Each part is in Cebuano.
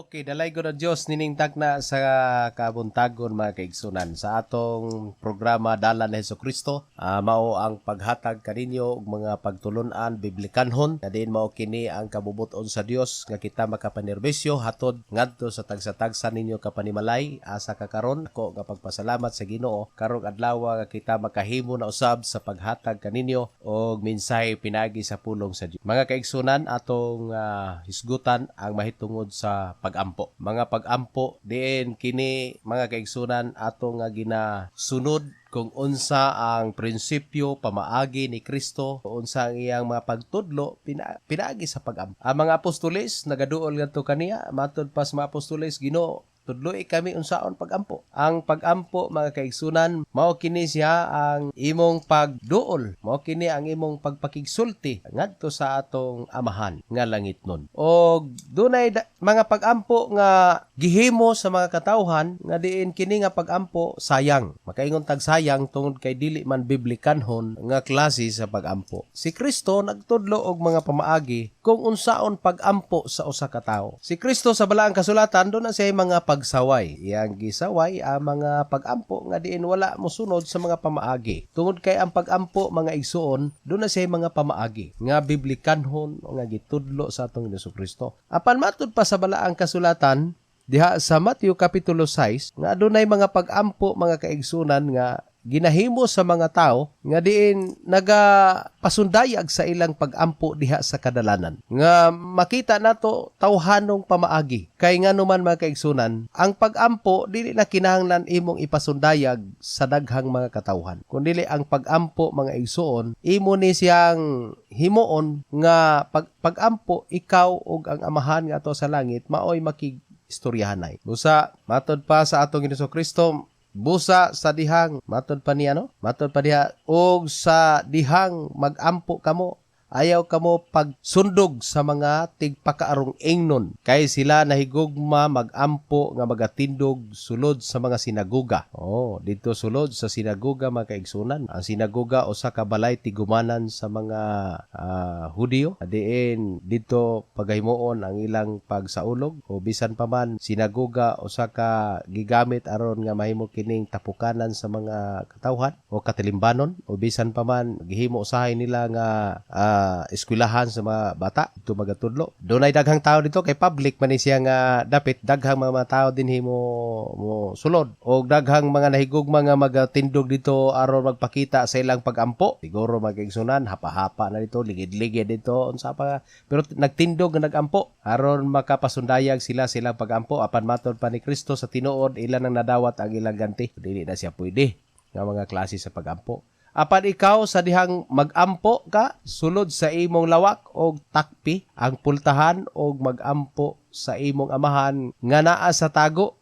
Okay, dalaygon ang Dios nining tagna sa kabuntagon, mga kaigsunan, sa atong programa Dalan ni Hesus Kristo. Mao ang paghatag kaninyo og mga pagtulun-an biblikanhon nga diin mao kini ang kabubut-on sa Dios nga kita makapanerbisyo hatod ngadto sa tagsa-tagsa ninyo kapanimalay. Asa ka karon, ako nga pagpasalamat sa Ginoo karong adlaw nga kita makahimo na usab sa paghatag kaninyo og mensahe pinaagi sa pulong sa Dios. Mga kaigsunan, atong hisgutan ang mahitungod sa pagampo. Mga pagampo diin kini, mga kaigsunan, ato nga ginasunod kung unsa ang prinsipyo pamaagi ni Kristo, unsa ang iyang mga pagtudlo pinaagi sa pagampo. Ang mga apostoles nagaduol ngadto kaniya, matod pa sa mga apostoles, "Ginoo, tudloi kami unsaon pagampo." Ang pagampo, mga kaigsunan, mao kini siya ang imong pagduol, mao kini ang imong pagpakigsulti ngadto sa atong Amahan nga langitnon. Og dunay mga pagampo nga gihimo sa mga katawhan nga diin kini nga pagampo sayang. Makaingon tag sayang tungod kay dili man biblikanhon nga klase sa pagampo. Si Kristo nagtudlo og mga pamaagi kung unsaon pagampo sa usa ka tawo. Si Kristo sa Balaang Kasulatan duna siya mga pagsaway. Iyang gisaway ang mga pagampo nga diin wala mosunod sa mga pamaagi. Tungod kay ang pagampo, mga igsuon, duna siya mga pamaagi nga biblikanhon nga gitudlo sa atong Hesus Kristo. Apan matud pa sa Balaang Kasulatan diha sa Matthew kapitulo 6 nga adunay mga pagampo, mga kaigsunan, nga ginahimo sa mga tao nga diin nagapasundayag sa ilang pagampo diha sa kadalanan nga makita nato tawhanong pamaagi. Kay ngano man, mga kaigsunan, ang pagampo dili na kinahanglan imong ipasundayag sa daghang mga katawhan, kun dili ang pagampo, mga igsuon, imo ni siyang himuon nga pagampo ikaw ug ang Amahan nga ato sa langit maoy makig istoryahanay. Busa, matod pa sa atong Ginoong Kristo, busa sa dihang, matod pa niya, no? Matod pa diha, og sa dihang magampo kamo, ayaw kamo pagsundog sa mga tigpakaarong ingnon kay sila nahigugma magampo nga magatindog sulod sa mga sinagoga. Oh, dito sulod sa sinagoga, mga kaigsunan. Ang sinagoga usa ka balay tigumanan sa mga Hudiyo. Diin dito pagahimuon ang ilang pagsaulog o bisan pa man sinagoga usa ka gigamit aron nga mahimo kining tapukanan sa mga katawhan o katilimbanon o bisan pa man gihimo usahay nila nga eskwelahan sa mga bata dito magatudlo. Dunay daghang tao dito kay public man ni siya nga dapit, daghang mga tao dinhi mo sulod og daghang mga nahigugma nga magatindog dito aron magpakita sa ilang pagampo. Siguro, mga kaigsunan, hapa-hapa na dito, ligid-ligid dito, unsa pa, pero nagtindog nga nagampo aron makapasundayag sila silang pagampo. Apan matod pa ni Kristo, sa tinuod ilan ang nadawat ang ilang ganti. Dili na siya pwede nga mga klase sa pagampo. Apan ikaw, sa dihang magampo ka, sulod sa imong lawak og takpi ang pultahan og magampo sa imong Amahan nga naa sa tago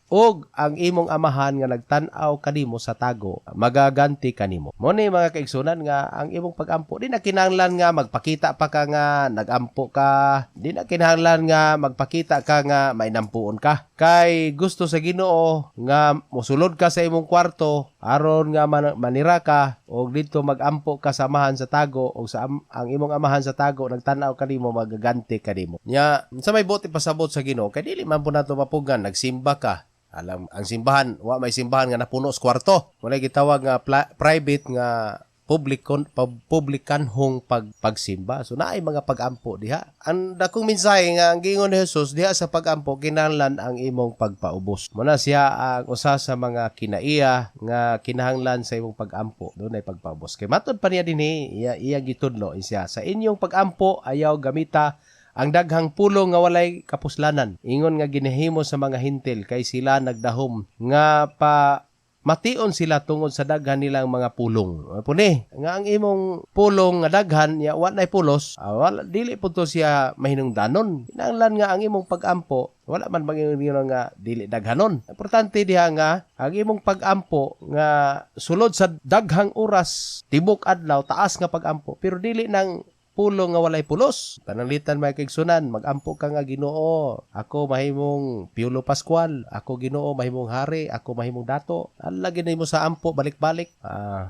og ang imong Amahan nga nagtan-aw kanimo sa tago magaganti kanimo. Mo ni, mga kaigsunan, nga ang imong pagampo di na kinahanglan nga magpakita pa ka nga nagampo ka, di na kinahanglan nga magpakita ka nga mainampuon ka. Kay gusto sa Ginoo nga mosulod ka sa imong kwarto aron nga manira ka og didto magampo ka sa Amahan sa tago og sa ang imong Amahan sa tago nagtan-aw kanimo magaganti kanimo. Nya sa may buot ipasabot sa Ginoo, kay dili man po nato mapugan nagsimba ka. Alam, ang simbahan, wa may simbahan nga napuno sa kwarto. Wala gitawag nga private nga publikanhong pagsimba. So naay mga pagampo diha. Ang dakong mensahe nga ang giingon ni Jesus diha sa pagampo, kinahanglan ang imong pagpaubos. Muna siya ang usa sa mga kinaiya nga kinahanglan sa imong pagampo, dunay pagpaubos. Kay matod pa niya dinhi, iya gitudlo siya sa inyong pagampo, ayaw gamita ang daghang pulong nga walay kapuslanan. Ingon nga ginahimo sa mga Hintil kay sila nagdahom nga pa mation sila tungod sa daghan nilang mga pulong. Puni, nga ang imong pulong nga daghan ya wa nay pulos, wala, dili po to siya mahinungdanon. Kinahanglan nga ang imong pagampo wala man mangingon nga dili daghanon. Importante diha nga ang imong pagampo nga sulod sa daghang oras, tibok adlaw, taas nga pagampo, pero dili nang pulong nga walay pulos. Pananglitan, mga kaigsunan, magampo ka nga, "Ginoo, ako mahimong Piolo Pascual, ako, Ginoo, mahimong hari, ako mahimong dato." Ala gid mo sa ampo balik-balik.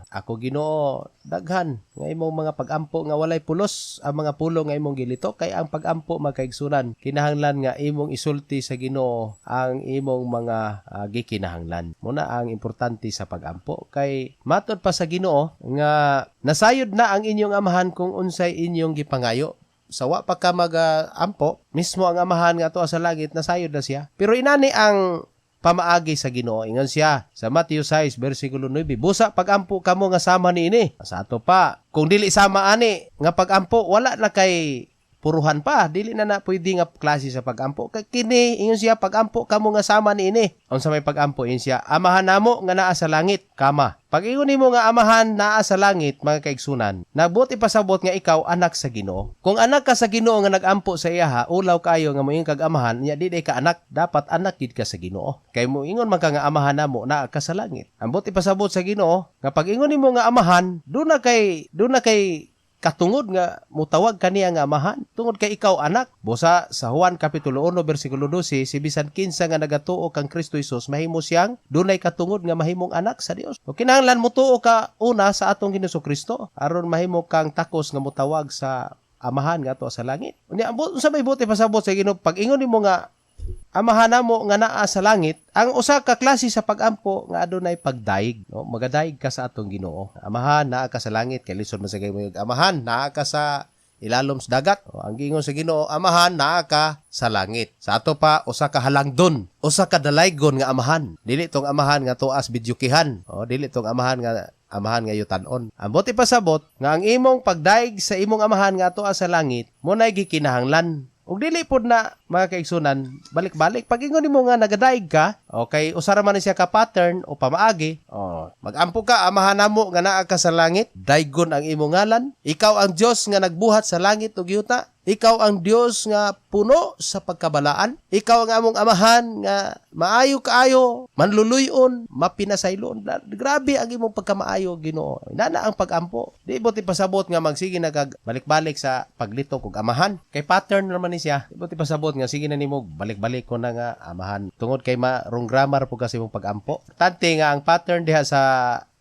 "Ako, Ginoo," daghan nga imong mga pagampo nga walay pulos ang mga pulong nga imong gilitok, kay ang pagampo, mga kaigsunan, kinahanglan nga imong isulti sa Ginoo ang imong mga gikinahanglan. Muna ang importante sa pagampo, kay matod pa sa Ginoo nga nasayod na ang inyong Amahan kung unsay inyong gipangayo. Sa wa pa ka mag-ampo, mismo ang Amahan nga ato sa langit, nasayod na siya. Pero inani ang pamaagi sa Ginoo. Ingon siya sa Matthew 6 versikulo 9, "Busa pagampo kamo nga sama niini." Sa ato pa, kung dili sama ani nga pagampo, wala na kay puruhan pa, dili na na pwede nga klase sa pagampo. Kay kini, ingon siya, "Pagampo kamo nga sama niini." Unsa may pagampo? Ingon siya, "Amahan namo nga naa sa langit," kama. Pag ingon nimo nga Amahan naa sa langit, mga kaigsunan, nagbuot ipasabot nga ikaw anak sa Ginoo. Kung anak ka sa Ginoo nga nagampo sa iyaha, ulaw kayo nga moingon kag Amahan, nya di ka anak, dapat anak gid ka sa Ginoo. Kay moingon man ka nga Amahan namo naa ka sa langit. Ambot ipasabot sa Ginoo nga pag ingon nimo nga Amahan, doon na kay katungod nga mutawag kaniya nga Amahan tungod kay ikaw anak. Busa sa Juan kapitulo 1 bersikulo 12, si bisan kinsa nga nagatuo kang Kristo Jesus, mahimo siyang dunay katungod nga mahimong anak sa Dios. O kinahanglan motuo ka una sa atong Ginoong Kristo aron mahimo kang takos nga mutawag sa Amahan nga ato sa langit. Unya, unsa may buot pasabot sa Ginoo pag ingon nimo nga Amahan namo nga naa sa langit? Ang usa ka klase sa pagampo nga adunay pagdayeg, no? Magadayeg ka sa atong Ginoo. "Amahan, naa ka sa langit," kay lisod man sa kay mo, "Amahan, naa ka sa ilalom sa dagat." O, ang giingon sa Ginoo, "Amahan, naa ka sa langit." Sa ato pa, usa ka halangdon, usa ka dalaygon nga Amahan. Dili tong Amahan nga tuas bidyukihan. O, dili tong Amahan nga yutanon. Ambot ipasabot nga ang imong pagdayeg sa imong Amahan nga atoa sa langit mo nay gikinahanglan. Ug dili pod na, mga kaigsunan, balik-balik. Pag ingon nimo nga nagadayeg ka, okay, usa ra man ni siya ka pattern o pamaagi. Oh, magampo ka, "Amahan namo nga naa ka sa langit, daygon ang imong ngalan. Ikaw ang Dios nga nagbuhat sa langit ug yuta. Ikaw ang Dios nga puno sa pagkabalaan. Ikaw ang among Amahan nga maayo kaayo, manluluyon, mapinasaylon. Grabe ang imong pagkamaayo, Ginoo." Nana ang pagampo. Di buot ipasabot nga magsige na kag balik-balik sa paglitok og Amahan. Kay pattern naman ni siya. Di buot ipasabot nga sige na nimo balik-balik ko na nga Amahan. Tungod kay ma wrong grammar po kasi imong pagampo. Tante nga ang pattern diha sa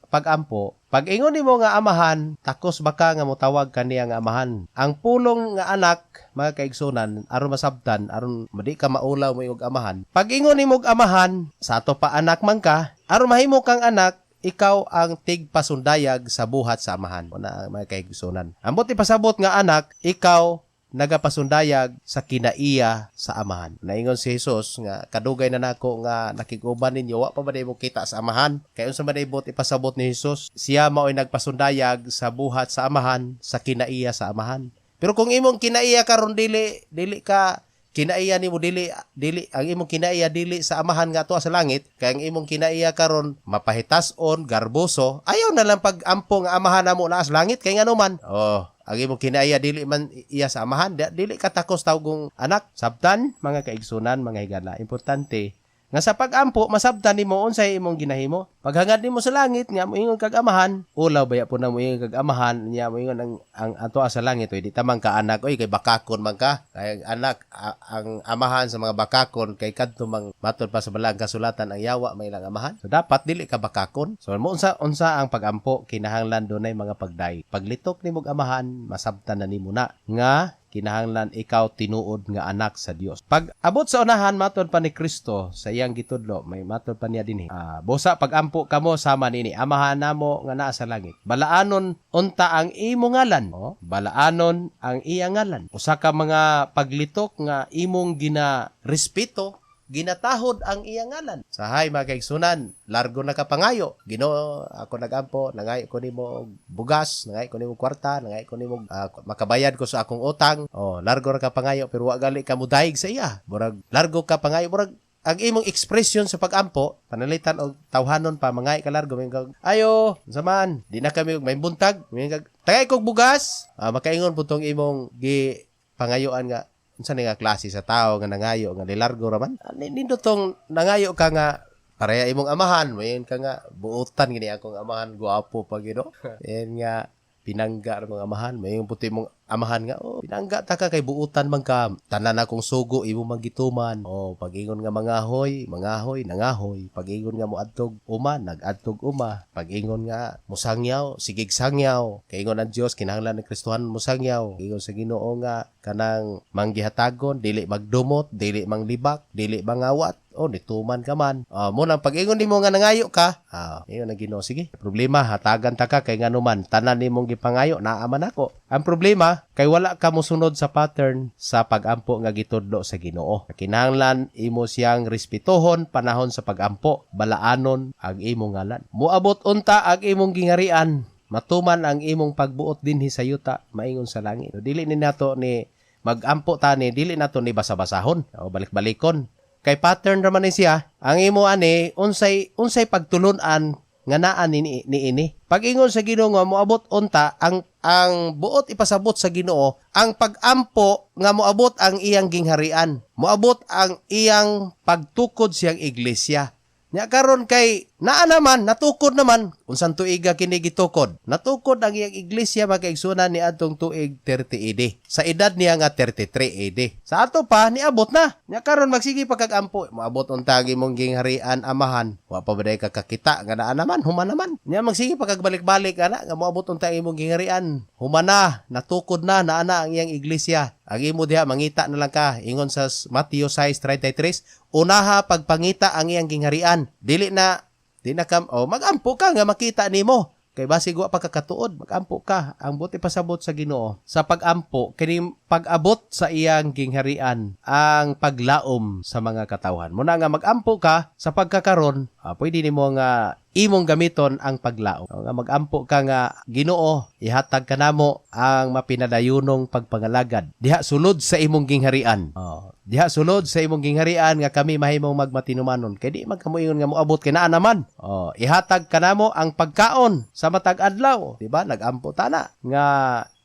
pagampo, pag ingon nimo nga Amahan, takos baka nga motawag kaniya nga Amahan. Ang pulong nga anak, mga kaigsunan, aron masabtan, aron madi ka maulaw mo og Amahan. Pag ingon nimo og Amahan, sa ato pa anak man ka, aron mahimo kang anak, ikaw ang tigpasundayag sa buhat sa Amahan. Una, mga kaigsunan. Ambot ipasabot nga anak, ikaw nagapasundayag sa kinaiya sa Amahan. Naingon si Jesus nga kadugay na nako nga nakig-uban ninyo, wa pa ba mo kita sa Amahan? Kay unsa man ibot ipasabot ni Jesus? Siya mao'y nagpasundayag sa buhat sa Amahan, sa kinaiya sa Amahan. Pero kung imong kinaiya karon dili dili ka kinaiya nimo, dili dili ang imong kinaiya dili sa Amahan nga ato sa langit, kay ang imong kinaiya karon mapahitas-on, garboso, ayaw na lang pag-ampo nga "Amahan namo naa sa langit," kay ngano man, oh, ang imong kinaiya dili man iya sa Amahan, dili ka takos tawgong anak. Sabtan, mga kaigsunan, mga higala, importante nga sa pag-ampo masabtan nimo unsay imong ginahimo. Paghangad nimo sa langit nga moingon kag Amahan, ulaw baya po na moingon kag Amahan niya moingon ang ato sa langit, oy, di tamang ka anak, oy, kay bakakon man ka. Kay ang anak ang amahan sa mga bakakon kay kadto mang matod pa sa Balaan Kasulatan, ang yawa may ilang amahan. So dapat dili ka bakakon. So mo unsa unsa ang pagampo, kinahanglan dunay mga pagday. Paglitok nimo og Amahan, masabtan na nimo na nga kinahanglan ikaw tinuod nga anak sa Dios. Pag abot sa unahan, matod pa ni Kristo sa iyang gitudlo, may matod pa niya dinhi. "Busa pagampo kamo sama nini, Amahan namo nga naa sa langit. Balaanon unta ang imo ngalan." Oh, balaanon ang iya ngalan. Usa ka mga paglitok nga imong gina respeto, ginatahod ang iya ngalan. Sahay, mga kaigsunan, largo na ka pangayo. "Ginoo, ako nagampo, nangayo ko nimo og bugas, nangayo ko nimo kwarta, nangayo ko nimo makabayad ko sa akong utang." Oh, largo ra ka pangayo pero wa gali ka mudayeg sa iya. Murag largo ka pangayo, murag ang imong expression sa pagampo, panalitan og tawhanon pa, mangay ka largo, may kag, "Ayo, unsa man, di na kami og may buntag," may kag, "Tagay kog bugas." Makaingon po tong imong gi pangayuan nga, "Unsa ni nga klase sa tao nga nangayo nga lilargo ra man?" Nindot tong nangayo ka nga pareha imong amahan, mayon ka nga, "Buotan gini akong amahan, guwapo pa gino." Yan nga Pinangga ra mga amahan. May yung puti mong amahan nga, "Oh, pinangga ta ka kay buutan man ka. Tanan akong sugo imo man gituman. Oh, pag-ingon nga mangahoy, mangahoy, nangahoy. Pag-ingon nga moadtog uma, nagadtog uma. Pag-ingon nga musangyaw, sigig sangyaw. Kay ingon ang Dios, kinahanglan ng Kristohanon musangyaw. Ingon sa Ginoo nga kanang manggihatagon, dili magdumot, dili manglibak, dili mangawat. Oh, nituman ka man. Mo nang pag-ingon nimo nga nangayo ka, ingon ang Ginoo, sige. Problema, hatagan ta ka kay ngano man tanan nimong gipangayo naa man ako. Ang problema kay wala ka mosunod sa pattern sa pagampo nga gitudlo sa Ginoo. Kinahanglan imo siyang respetuhon panahon sa pagampo, balaanon ang imong ngalan. Moabot unta ang imong gingarian, matuman ang imong pagbuot dinhi sa yuta maingon sa langit. So, dili ni nato ni magampo tani, dili nato ni basa-basahon o balik-balikon. Kay pattern ra man ni siya. Ang imo ani, unsay unsay pagtulun-an nga naa ni ini. Pag-ingon sa Ginoo nga moabot unta ang buot ipasabot sa Ginoo, ang pagampo nga moabot ang iyang gingharian, moabot ang iyang pagtukod siyang iglesia. Nya karon kay naa naman, natukod naman unsang tuiga kini gitukod. Natukod ang iyang iglesia, mga kaigsunan, ni adtong tuig 30 AD. Sa edad niya nga 33 AD. Sa ato pa niabot na. Nya karon magsige pa kag ampo, moabot unta ang imong gingharian, Amahan. Wa pa ba ka kakita nga naa naman, human naman. Nya magsige pa kag balik-balik ana nga moabot unta ang imong gingharian. Human na, natukod na, naa na ang iyang iglesia. Ang imo diha, mangita na lang ka. Ingon sa Matthew 6:33, unaha pagpangita ang iyang gingharian. Dili na di na kam oh, magampo ka nga makita nimo. Kay basig wa pa kakatuod, magampo ka. Ang buti pasabot sa Ginoo sa pagampo kini pag-abot sa iyang gingharian, ang paglaom sa mga katawhan. Muna nga magampo ka sa pagkakaron, pwede nimo nga imong gamiton ang paglaom. O, nga magampo ka nga, "Ginoo, ihatag kanamo ang mapinadayunong pagpangalagad diha sulod sa imong gingharian. Oh, diha sulod sa imong gingharian nga kami mahimong magmatinumanon." Kay di man kamo ingon nga moabot kay naa naman. Oh, ihatag kanamo ang pagkaon sa matag adlaw, di ba? Nagampo tana nga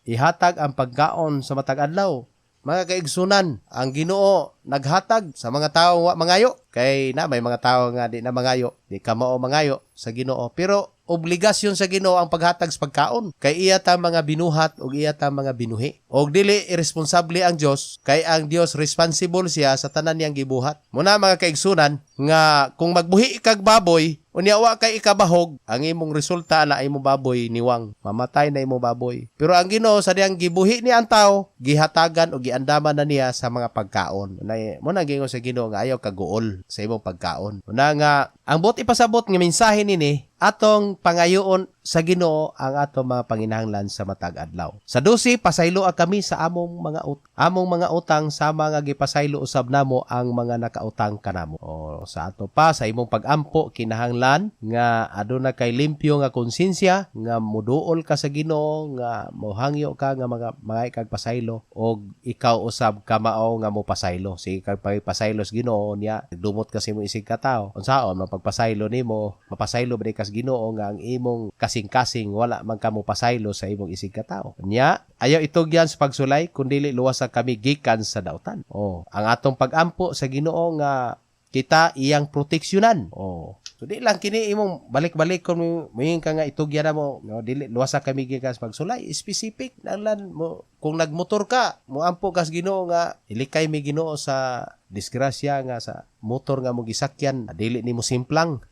ihatag ang pagkaon sa matag adlaw. Mga kaigsunan, ang Ginoo naghatag sa mga tao wa mangayo, kay na may mga tao nga di na mangayo, di ka mao mangayo sa Ginoo. Pero obligasyon sa Ginoo ang paghatag sa pagkaon kay iya ta mga binuhat ug iya ta mga binuhi. Og dili iresponsable ang Dios, kay ang Dios responsible siya sa tanan niyang gibuhat. Muna, mga kaigsunan, nga kung magbuhi kag baboy, unya wa kay ikabahog, ang imong resulta na imong baboy niwang, mamatay na imong baboy. Pero ang Ginoo, sa diyang gibuhi niya ang tao, gihatagan o giandaman na niya sa mga pagkaon. Na mo na gingon sa Ginoo nga ayaw kaguol sa imong pagkaon. Una nga ang buot ipasabot nga mensahe nini, atong pangayoon sa Ginoo ang atong mga panginahanglan sa matag adlaw. Sa 12, pasayloa kami sa among mga utang sama nga gipasaylo usab namo ang mga nakautang kanamo. O sa ato pa, sa imong pagampo, kinahanglan nga aduna kay limpyo nga konsensya, nga muduol ka sa Ginoo, nga mohangyo ka nga mga mga kag pasaylo og ikaw usab kamao nga mo pasaylo. Sige kag pagpasaylo sa Ginoo niya, dumot kasi mo isig ka tawo. Unsaon mapagpasaylo nimo? Mapasaylo ba ka sa Ginoo nga ang imong kasing-kasing wala man ka mo pasaylo sa imong isig ka tawo? Nya ayaw itugyan sa pagsulay, kundi luwasa kami gikan sa dautan. Oh, ang atong pagampo sa Ginoo nga kita iyang proteksyonan. Oh. So di lang kini imong balik-balik kung moingon ka nga itugyan na mo, no, dili luwasa kami gikan sa pagsulay. Specific lang mo. Kung nagmotor ka, moampo ka sa Ginoo nga ilikay mi, Ginoo, sa disgrasya nga sa motor nga mo gisakyan, dili nimo simplang,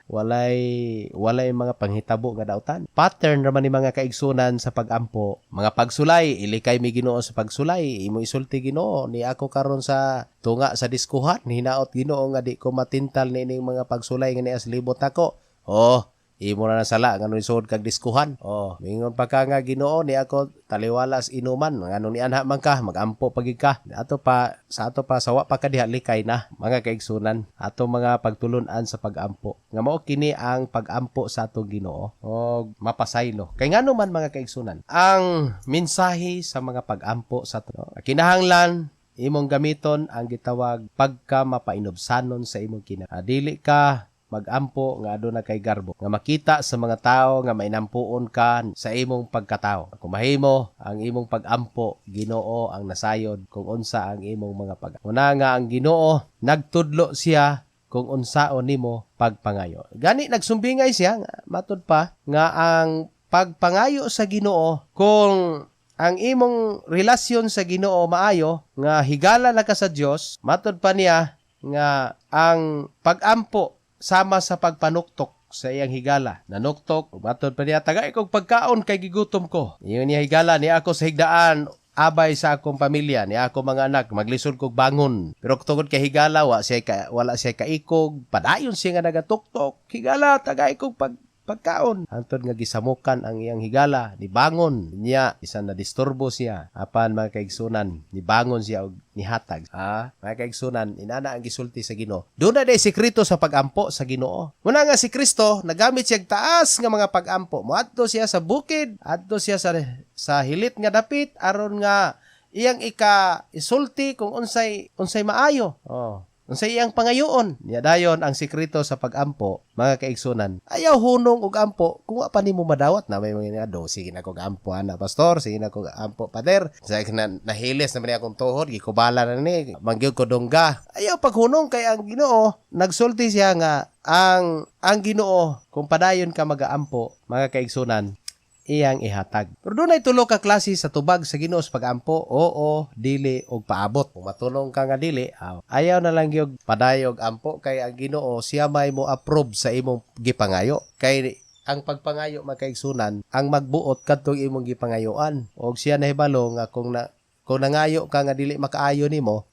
walay walay mga panghitabo nga dautan. Pattern raman ni, mga kaigsunan, sa pagampo. Mga pagsulay, ilikay mi, Ginoo, sa pagsulay. Imo isulti, Ginoo, ni ako karon sa tunga sa diskuhan, hinaot, Ginoo, nga di ko matintal ni ining mga pagsulay nga nias libot ako. Oh, imo na sala nga nisod kag diskuhan. Oh, mingon pa ka nga, "Ginoo, ni ako taliwala sa inuman." Ngano ni anha man ka, magampo pagid ka. Ato pa sa ato pa sawa pa ka diha, likay na, mga kaigsunan. Ato mga pagtulun-an sa pagampo. Nga mao kini ang pagampo sa atong Ginoo og mapasaylo. Kay ngano man, mga kaigsunan, ang mensahe sa mga pagampo sa ato, kinahanglan imong gamiton ang gitawag pagka mapainubsanon sa imong kina. Dili ka magampo nga aduna kay garbo nga makita sa mga tao nga mainampuon ka sa imong pagkatao. Kung mahimo ang imong pagampo, Ginoo ang nasayod kung unsa ang imong mga pag. Una nga ang Ginoo nagtudlo siya kung unsaon nimo pagpangayo. Gani nagsumbingay siya nga, matud pa nga ang pagpangayo sa Ginoo, kung ang imong relasyon sa Ginoo maayo, nga higala na ka sa Dios, matud pa niya nga ang pagampo sama sa pagpanuktok sa iyang higala. Nanuktok, ug matud pa niya, "Tagay kog pagkaon kay gigutom ko." Ingon niya higala, "Ni ako sa higdaan abay sa akong pamilya, ni ako mga anak, maglisod kog bangon." Pero tungod kay higala, wala siya kaikog, padayon siya nga nagatuktok, "Higala, tagay kog pagkaon." Hantod nga gisamukan ang iyang higala, nibangon niya, bisan na disturbo siya. Apan, mga kaigsunan, nibangon siya og nihatag. Ah, mga kaigsunan, inana ang gisulti sa Ginoo. Duna day sekreto sa pagampo sa Ginoo. Muna nga si Kristo nagamit siya og taas nga mga pagampo. Moadto siya sa bukid, adto siya sa hilit nga dapit aron nga iyang ika isulti kung unsay unsay maayo. Oh. Unsay iyang pangayoon. Niya dayon ang sekreto sa pagampo, mga kaigsunan. Ayaw hunong og ampo kung wa pa nimo madawat na may mga do. "Sige na kog ampo ana, pastor, sige na kog ampo, pader. Sa na, nahilis naman ni akong tuhod, gikubala na ni, mangyud ko dongga." Ayaw paghunong kay ang Ginoo nagsulti siya nga ang Ginoo, kung padayon ka magaampo, mga kaigsunan, iyang ihatag. Pero dunay tulo ka klase sa tubag sa Ginoo sa pagampo: oo, dili ug paabot. Kung matulong ka nga dili, ayaw na lang gyud padayog ampo kay ang Ginoo siya may mo approve sa imong gipangayo. Kay ang pagpangayo, mga kaigsunan, ang magbuot kadtong imong gipangayoan. Og siya nahibalo nga kung nangayo ka nga dili makaayo nimo,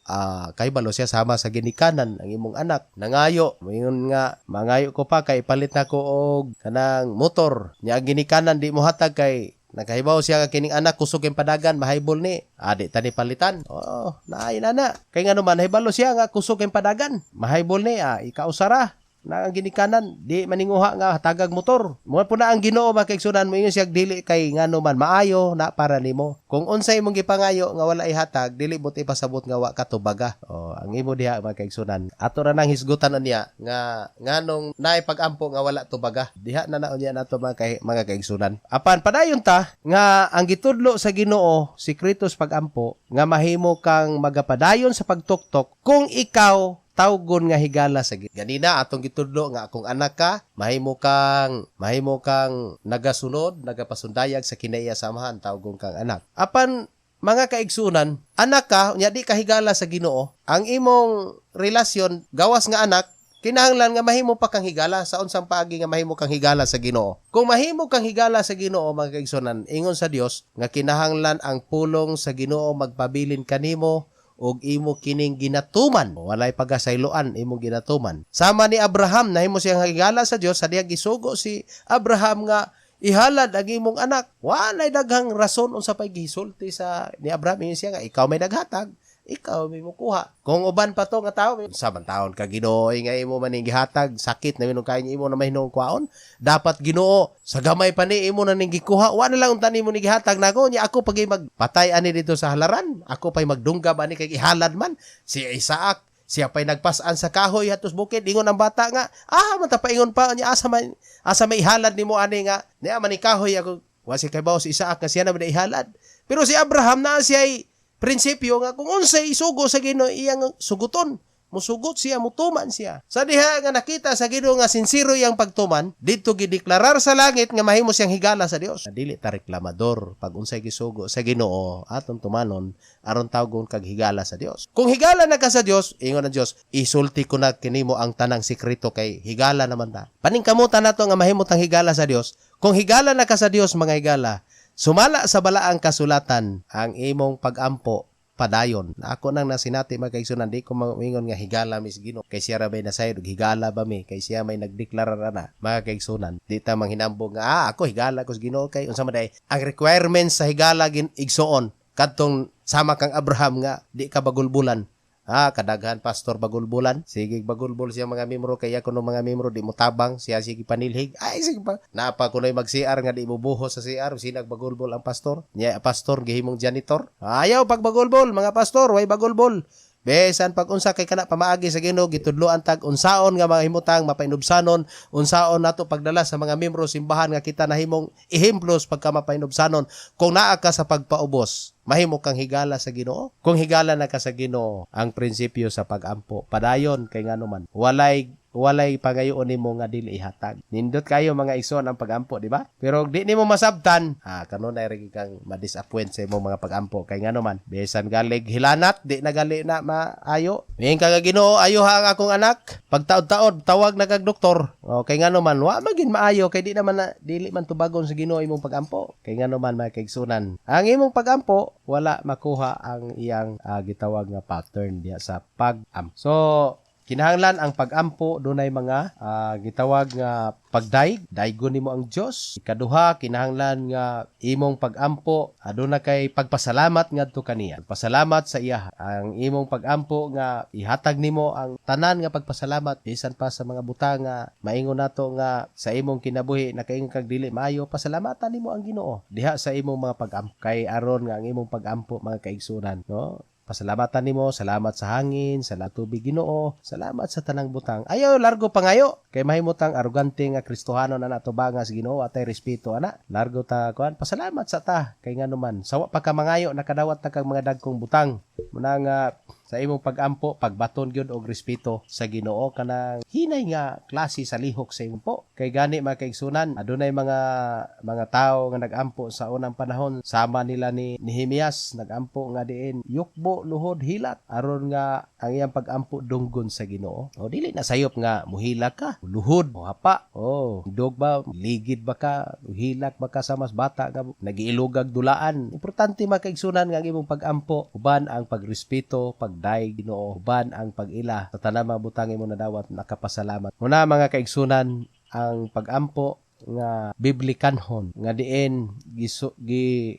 kay balo siya sama sa ginikanan ang imong anak. Nangayo, moingon nga, "Mangayo ko pa kay ipalit nako og kanang motor." Nya ang ginikanan di mo hatag kay nakahibaw siya nga kining anak kusog kay padagan, mahaybol ni. Ah, di tani palitan. Oo, naay na na. Kay ngano man, nahibalo siya nga kusog kay padagan. Mahaybol ni, ikaw sara na ang ginikanan di maninguha nga hatagag motor mo po na. Ang Ginoo, mga kaigsunan, moingon siya dili kay ngano man maayo na para nimo. Kung unsay imong gipangayo nga wala ihatag, dili buot ipasabot nga wa ka tubaga. Oh, ang imo diha, mga kaigsunan, ato ra nang hisgutan niya nga nganong naay pagampo nga wala tubaga diha na naon niya nato, mga kaigsunan. Apan padayon ta nga ang gitudlo sa Ginoo, sikreto sa pagampo, nga mahimo kang magapadayon sa pagtuktok kung ikaw tawgon nga higala sa Ginoo. Ganina atong gitudlo nga kung anak ka, mahimo kang nagasunod, nagapasundayag sa kinaiya sa Amahan, tawgon kang anak. Apan, mga kaigsunan, anak ka, unya di ka higala sa Ginoo, ang imong relasyon gawas nga anak, kinahanglan nga mahimo pa kang higala. Sa unsang paagi nga mahimo kang higala sa Ginoo? Kung mahimo kang higala sa Ginoo, mga kaigsunan, ingon sa Dios nga kinahanglan ang pulong sa Ginoo magpabilin kanimo ug imo kining ginatuman. Walay pagasayloan, imong ginatuman. Sama ni Abraham, nahimo siyang higala sa Dios sa diyang gisugo si Abraham nga ihalad ang imong anak. Walay daghang rason unsa pay gisulti sa ni Abraham. Ingon siya nga ikaw may naghatag, ikaw may mukuha. Kung uban pa to nga tao, sa man taon ka, Ginoo, nga imo man ning gihatag, sakit na minong kain, imo na mahinong kwaon. Dapat, Ginoo, sa gamay pa ni imo na ning gikuha, wa na lang unta nimo ni gihatag nako, nya ako pag magpatay ani dito sa halaran, ako pay magdunggab ani kay ihalad man. Si Isaac, siya pa'y nagpasan sa kahoy hatos bukid. Ingon ang bata nga, man ta paingon pa niya, asa may ihalad nimo ani nga niya man ni kahoy ako. Wa si kaybaw si Isaac nga siya na man ihalad. Pero si Abraham, naa siya prinsipyo nga kung unsay isugo sa Ginoo, iyang suguton. Musugot siya, mutuman siya. Sa diha nga nakita sa Ginoo nga sinsero iyang pagtuman, didto gideklarar sa langit nga mahimo siyang higala sa Dios. Dili ta reklamador pag unsay gisugo sa Ginoo, atong tumanon aron tawgon kag higala sa Dios. Kung higala na ka sa Dios, ingon ang Dios, isulti ko na kinimo ang tanang sekreto kay higala naman ta. Paningkamutan nato nga mahimo tang higala sa Dios. Kung higala na ka sa Dios, mga higala, sumala sa balaang kasulatan, ang imong pagampo padayon. Na ako nang nasinati, mga kaigsunan, di ko maingon nga higala mi sa Ginoo kay siya ra may nasayod ug higala ba mi kay siya may nagdeklarar na. Mga kaigsunan, di ta manghinambog nga ako higala ko sa Ginoo kay unsa man day ang requirements sa higala gin igsuon, kadtong sama kang Abraham nga di ka bagulbulan. Ah, kadaghan pastor bagulbulan. Sige, bagulbol siya mga membro kay ako no mga membro di mo tabang siya, sige panilhig. Ay, sige pa. Napa kunoy mag CR nga di mo buhos sa CR, sinag bagulbol ang pastor. Nya pastor gihimong janitor. Ayaw pagbagulbol mga pastor, way bagulbol. Besan pag unsa kay kana pamaagi sa Ginoo, gitudloan tag unsaon nga mahimutang mapainubsanon, unsaon nato pagdala sa mga membro simbahan nga kita nahimong ehemplos pagka mapainubsanon. Kung naa ka sa pagpaubos, mahimo kang higala sa Ginoo. Kung higala na ka sa Ginoo, ang prinsipyo sa pagampo padayon kay ngano man walay Walay pangayoon nimo nga dili ihatag. Nindot kayo, mga igsoon, ang pagampo, di ba? Pero di nimo masabtan, kanunay ra kang ma-disappoint sa imong mga pagampo kay ngano man bisan galig hilanat, di na gali na maayo. Miingon ka nga, "Ginoo, ayo ha ang akong anak." Pagtaod-taod, tawag na kag doktor. O kay ngano man wa magin maayo kay di naman na dili man tubagon sa Ginoo imong pagampo. Kay ngano man, mga kaigsunan, ang imong pagampo wala makuha ang iyang gitawag nga pattern diya sa pag-ampo. So kinahanglan ang pag-ampo dunay mga gitawag nga pagdayeg, daygon nimo ang Dios. Ikaduha, kinahanglan nga imong pag-ampo aduna kay pagpasalamat ngadto kaniya. Pasalamat sa iya. Ang imong pag-ampo nga ihatag nimo ang tanan nga pagpasalamat bisan pa sa mga butang nga maingon nato nga sa imong kinabuhi nakaingon kag dili maayo, pasalamatan nimo ang Ginoo diha sa imong mga pag-ampo kay aron nga ang imong pag-ampo, mga kaigsunan, no? Pasalamatan nimo, salamat sa hangin, sa tubig, Ginoo, salamat sa tanang butang. Ayaw largo pangayo kay mahimutang arugante nga Kristohano na nato ba nga sa Ginoo atay respeto ana. Largo ta kuan, pasalamat sa ta kay ngano man sawa pa ka mangayo, nakadawat ta kag mga dagkong butang. Muna nga sa imong pagampo, pagbaton gyud og respeto sa Ginoo, kanang hinay nga klase sa lihok sa imong po. Kay gani, mga kaigsunan, adunay mga tawo nga nagampo sa unang panahon sama nila ni Nehemias, nagampo nga diin yukbo, luhod, hilak aron nga ang iyang pagampo dunggon sa Ginoo. O dili na sayop nga muhilak ka, luhod, o hapa. O dog ba, ligid ba ka, hilak ba ka sa mas bata nga nagiilugag dulaan. Importante, mga kaigsunan, nga ang imong pagampo uban ang pagrespeto, pagdayeg Ginoo, uban ang pag-ila sa tanang mga butang imo nadawat, nakapasalamat. Muna, mga kaigsunan, ang pagampo nga biblikanhon nga diin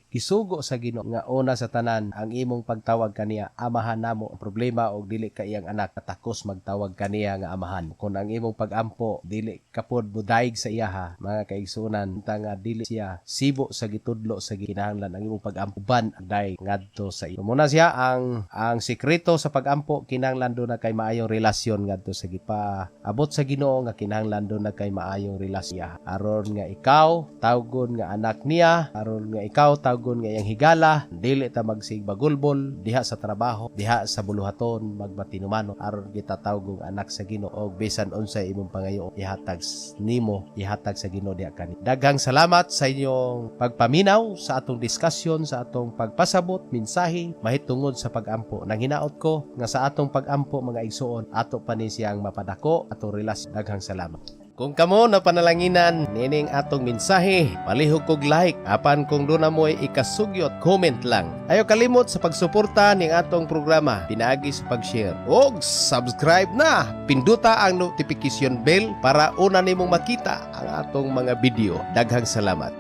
gisugo sa Ginoo nga una sa tanan ang imong pagtawag kaniya, "Amahan namo." Ang problema og dili ka iyang anak, katakos magtawag kaniya nga amahan. Kung ang imong pagampo dili kapod modayeg sa iyaha, mga kaigsunan, ta nga dili siya sibo sa gitudlo sa kinahanglan ang imong pagampo ban ang dayeg ngadto sa iyo. Muna siya ang sekreto sa pagampo, kinahanglan duna kay maayong relasyon ngadto sa gipa abot sa Ginoo nga kinahanglan duna kay maayong relasyon aron nga ikaw tawgon nga anak niya, aron nga ikaw tawgon nga iyang higala. Dili ta magsig bagulbol diha sa trabaho, diha sa buluhaton, magmatinumano aron kita tawgong anak sa Ginoo og bisan unsay imong pangayo, ihatag nimo, ihatag sa Ginoo diha kani. Daghang salamat sa inyong pagpaminaw sa atong diskusyon, sa atong pagpasabot mensahe mahitungod sa pagampo. Nang hinaot ko nga sa atong pagampo, mga igsuon, ato pa ni siyang mapadako atong relasyon. Daghang salamat. Kung kamo na panalanginan nining atong mensahe, palihog kog like. Apan kung duna mo'y ikasugyot, comment lang. Ayaw kalimot sa pagsuporta ning atong programa pinaagi sa pag-share. Og subscribe na. Pinduta ang notification bell para una nimong makita ang atong mga video. Daghang salamat.